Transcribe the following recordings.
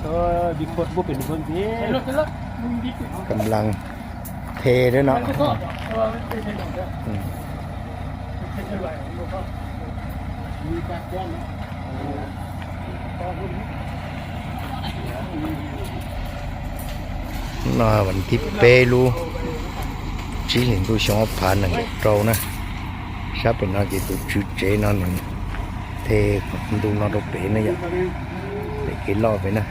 ເອີ ບິກໂຄດບໍ່ເປັນເບິ່ງຕິ ກຳລັງເທເດ້ເນາະ ອືມ ນະ ວັນທິດເປລູຈີ່ເຫັນດູຊອງອອກຜ່ານໜັງເຕົານະ ຊາເປັນນອນເຈຕູຈື່ເຈນອນໜຶ່ງ ເທດູນອນໂຕເປນະ ຢາກໄປກິນເຫຼົ້າໄປນະ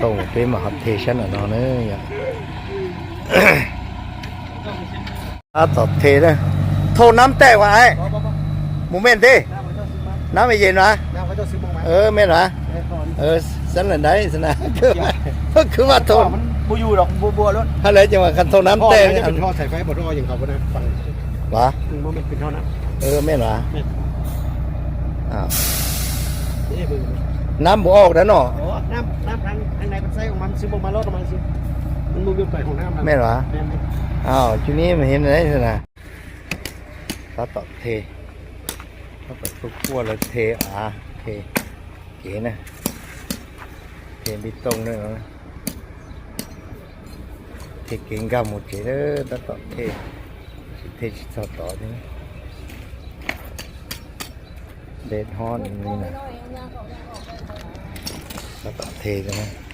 ຕ້ອງໄປມາຮັບເທຊັ້ນນະນອນເອີຍ ອາ ຕອບເທເດີ ໂທນ້ຳແຕກວ່າອ້າຍ ບໍ່ ບໍ່ ບໍ່ ບໍ່ແມ່ນຕິ ນ້ຳເຂົາເຈົ້າຊື້ມາ ນ້ຳໃຫ້ເຢັນຫວາ ນ້ຳເຂົາເຈົ້າຊື້ມາ ເອີ ແມ່ນຫວາ ເອີ ຊັ້ນລະໄດ້ຊັ້ນນະ ຄືວ່າ ຄືວ່າໂທ ມັນບໍ່ຢູ່ດອກ ບົວໆໂລດ ຫັ້ນແຫຼະ ຈັ່ງວ່າຄັນໂທນ້ຳແຕກ ເປັນທໍ່ສາຍໄຟບໍ່ ທໍ່ຫຍັງເຂົາບໍ່ໄດ້ຟັງ ຫວາ ອືມ ບໍ່ແມ່ນເປັນທໍ່ນ້ຳ ເອີ ແມ່ນຫວາ ແມ່ນ ອ້າວ ເອີ ເບິ່ງ ນ້ຳບໍ່ອອກແລ້ວເນາະ ອໍ ນ້ຳ ນ້ຳທາງ ທາງໃນມັນໃຊ້ອອກມາ ມັນຊຶມອອກມາລອດອອກມາຊື່ ມັນບໍ່ມີໄປຂອງນ້ຳ ແມ່ນຫວາ ແມ່ນ ອ້າວ ຈຸນີ້ມັນເຫັນໄດ້ຊັ້ນນະ ຕາຕອບເທ ເຮົາກໍທຸບຂົ້ວແລ້ວເທອາ ເທເກນະ ເທເບຕົງເດີ ເທເກງກາໝູເຈເດີ ຕາຕອບເທ ເທຊິຕໍ່ນີ້ ແດດຮ້ອນນີ້ນະ ຕາຕອບເທກັນນະ.